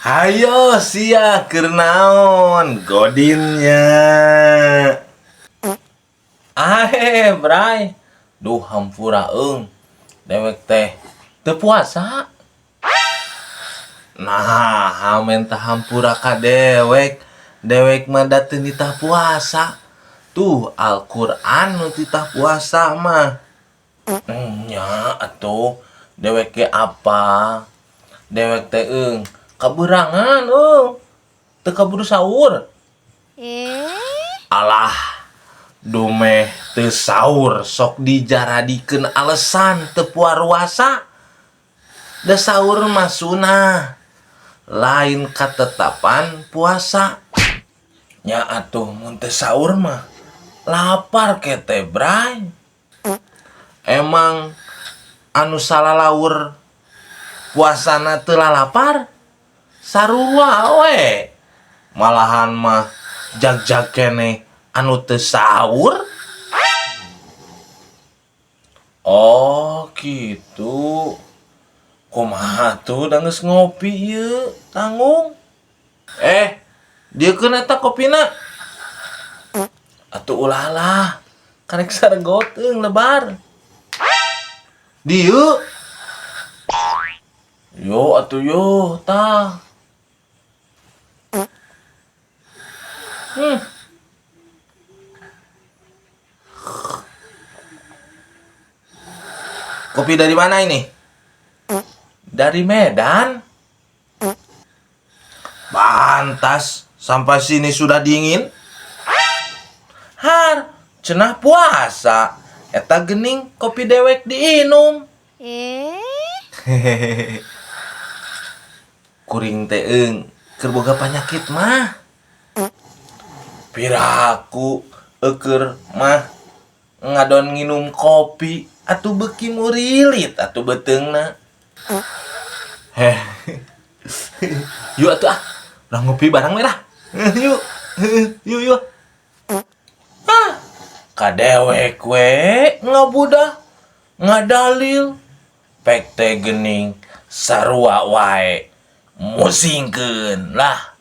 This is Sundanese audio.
Hayo sia keur naon godinnya. Ahe bray. Duh hampura eung. Dewek teh teu puasa. Nah, menta hampura ka dewek. Dewek mah da teu nitah puasa. Tuh Al-Qur'an nu titah puasa mah. Nya atuh dewek ge apa? Dewek teh eung kaberangan eung. Teu kaburu sahur. Alah, dumeh teu sahur sok dijaradikeun alesan teu puaruasa. Da sahur mah sunah, lain katetapan puasa. Nya atuh mun teu sahur mah lapar kete bray. Emang anu salalaur puasana teu lalapar? Sarua we. Malahan mah jag-jag keneh anu teu sahur. Oh kitu. Kumaha tuh da geus ngopi ieu tanggung. Dieukeun eta kopina. Atuh ulah lah. Karek saregot eung lebar. Dieu. Yo atuh yo tah. Kopi dari mana ini? Dari Medan. Pantas sampai sini sudah dingin. Har, cenah puasa. Eta gening kopi dewek diinum. Kuring teh eung keur boga panyakit mah. Piraku eukeur mah ngadon nginum kopi atuh beuki murilit atuh beuteungna. Heh. Yuk atuh ah. Urang ngopi bareng we lah. Yuk. Yuk yuk. Ah, kadewek we ngabudah ngadalil pek teh gening sarua wae musingkeun lah.